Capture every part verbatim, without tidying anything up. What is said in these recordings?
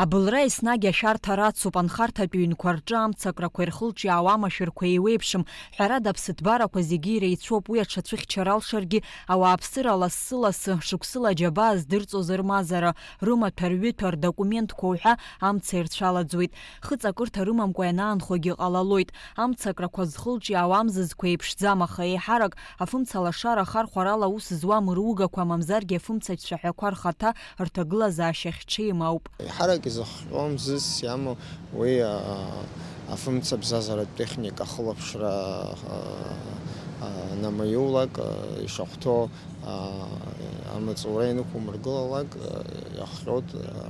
Абылра еснагь ашәарҭа рацуп, анхарҭатә ҩнқәа рҿы амцакрақәа ирхылҿиаауа амашәырқәа еиуеиԥшым, ҳәарада, аԥсыҭбарақәа зегьы иреицәоуп, уи аҽацәыхьчара алшаргьы, ауааԥсыра лассы-лассы, шықәсыла аџьабаа здырҵоз рмазара, рымаҭәа, рҩыҭәа, рдокументқәа уҳәа амца ирцәалаӡуеит. Хыҵакырҭа рымамкәа ианаанхогьы ҟалалоит. Амцакрақәа зхылҿиаауа амзызқәа еиԥшӡам, аха еиҳарак афымца лашара ахархәарала аус зуам ругақәа, мамзаргьы афымцагь цәаҳәақәа рхаҭа рҭагылазаашьа хьҽеим ауп. Еиҳарак изыхҟьо мзызс иамоу уи, а, афымцабзазаратә техника ахылаԥшра, а, а, анамаиулак, а, ишахәҭоу, а, амаҵура ианықәумыргылалак, а, иахҟьоит, а,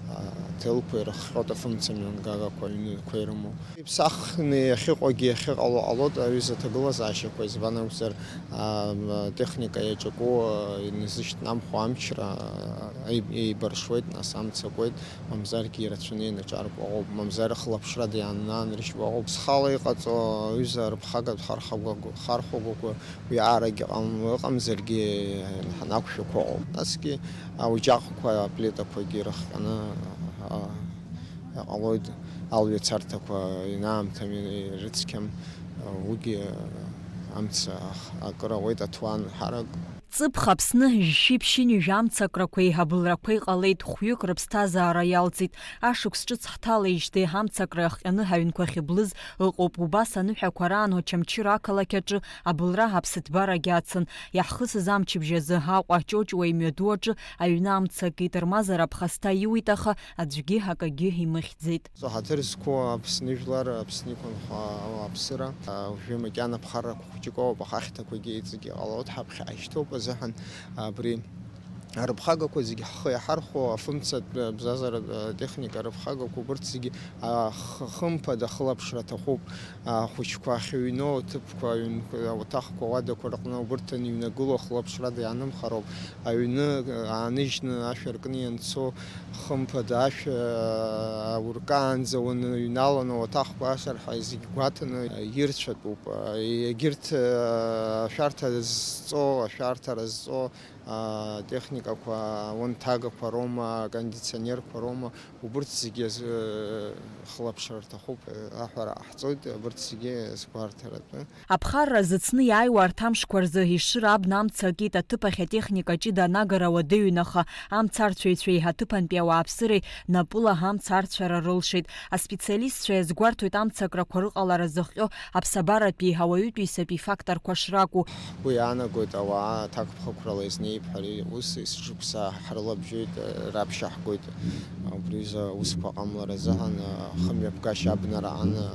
а, аҭелқәа ирыхҟьоит афымцамҩангагақәа аҩнқәа ирымоу. Иԥсахны иахьыҟоугьы иахьыҟало ҟалоит аҩыза аҭагылазаашьақәа, избан акәзар, а, техника иаҿаку, а, иназышьҭнамхуа амчра, а, еиб-, еибаршуеит, нас амца акуеит, мамзаргьы ирацәаны ианаҿарку ыҟоуп, мамзар хылаԥшрада иааннарыжьуа ыҟоуп. Зхала иҟаҵо аҩыза рыԥхагатә хархагәагә-, хархәагәақәа уи аарагь ыҟам-, ыҟамзаргьы, ҳанақәшәақәо ыҟоуп. Насгьы ауаџьаҟқәа, аплитақәагьы рыхҟьаны, а, иҟалоит, алҩа царҭақәа инаамҭам, ирыцқьам, уигьы амца ах-, акыр ауеит, аҭуан ҳарак. Ҵыԥх Аԥсны жәшәи ԥшьынҩажәа амцакрақәеи абылрақәеи ҟалеит, хәҩык рыԥсҭазаара иалҵит. Ашықәс ҿыц ҳҭалеижьҭеи ҳамцакра иахҟьаны ҳаҩнқәа ахьыблыз ыҟоуп. Убас аныҳәақәа раан Очамчыра ақалақь аҿы абылра аԥсыҭбарагь ацын. Иаҳхысыз амчыбжь азы Аҟәа Ҷоҷуа имҩаду аҿы аҩны амца акит, рмазара ԥхасҭа иуит, аха аӡәгьы акагьы имыхьӡеит. Ҳаҭыр зқәу Аԥсны жәлар, Аԥсны иқәынхо ауааԥсыра, уажәы макьана ԥхаррақәа хәыҷык ауп, аха ахьҭақәагьы иҵегьы ҟалоит, ҳаԥхьа ҳашьҭоуп азыҳәан абри арыԥхагақәа зегьы ҳхы иаҳархәо, афымцатә бзазаратә техника арыԥхагақәа убырҭ зегьы, а, х-, хымԥада ахылаԥшра аҭахуп. Ахәыҷқәа ахьыҩноу аҭыԥқәа, аҩн-, ауаҭахқәа, ауадақәа рҟны убырҭ аныҩнагыло ахылаԥшрада иаанымхароуп. Аҩны ааныжьны ашә аркны ианцо, хымԥада ашә ауркаанӡа уаныҩналан, ауаҭахқәа ашарҳәа зегь гәаҭаны ирцәатәуп. Егьырҭ ашәарҭа зҵо, ашәарҭара зҵо, атехникақәа, аунҭагақәа роума, акондиционерқәа роума, убырҭ зегьы азы хылаԥшра рҭахуп, аҳәара ҟаҳҵоит, абырҭ зегьы згәарҭаратәы. Аԥхарра зыцны иааиуа арҭ амшқәа рзы Ешыра абна амца акит, аҭыԥ ахь атехника ҷыда анагара уадаҩын, аха амцарцәаҩцәеи аҭыԥантәи ауааԥсыреи напыла амца арцәара рылшеит. Аспециалистцәа иазгәарҭоит амцакрақәа рыҟалара зыхҟьо аԥсабаратәи, ауаҩытәыҩсатәи факторқәа шракәу. Ҳгәы иаанагоит, ауаа аҭакԥхықәрала изнеип ҳәа, ари ус есышықәса ҳрылабжьоит, раԥшьаҳгоит. Убри рзы аусқәа ҟамлара азыҳәан, а, хымҩаԥгашьа абнара аан, а,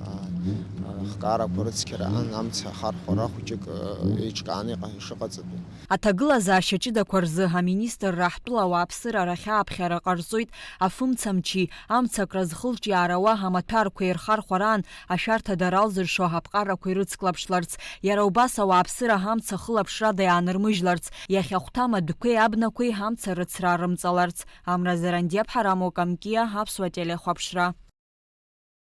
а, ахкаарақәа рыцқьара аан, амца ахархәара хәыҷык, а, еиҿкааны иҟа-, ишыҟаҵатәу. Аҭагылазаашьа ҷыдақәа рзы аминистрра ҳтәыла ауааԥсыра рахь ааԥхьара ҟарҵоит, афымцамчи, амцакра зхылҿиаара уа амаҭәарқәеи рхархәараан ашәарҭа дара алзыршо аԥҟарақәа ирыцклаԥшларц, иара убас ауааԥсыра амца хылаԥшрада иаанырмыжьларц, иахьа ахәҭам адәқәеи абнақәеи амца рыцра рымҵаларц. Амра Зарандиа, Ԥҳарамокамкиа, Аԥсуа телехәаԥшра.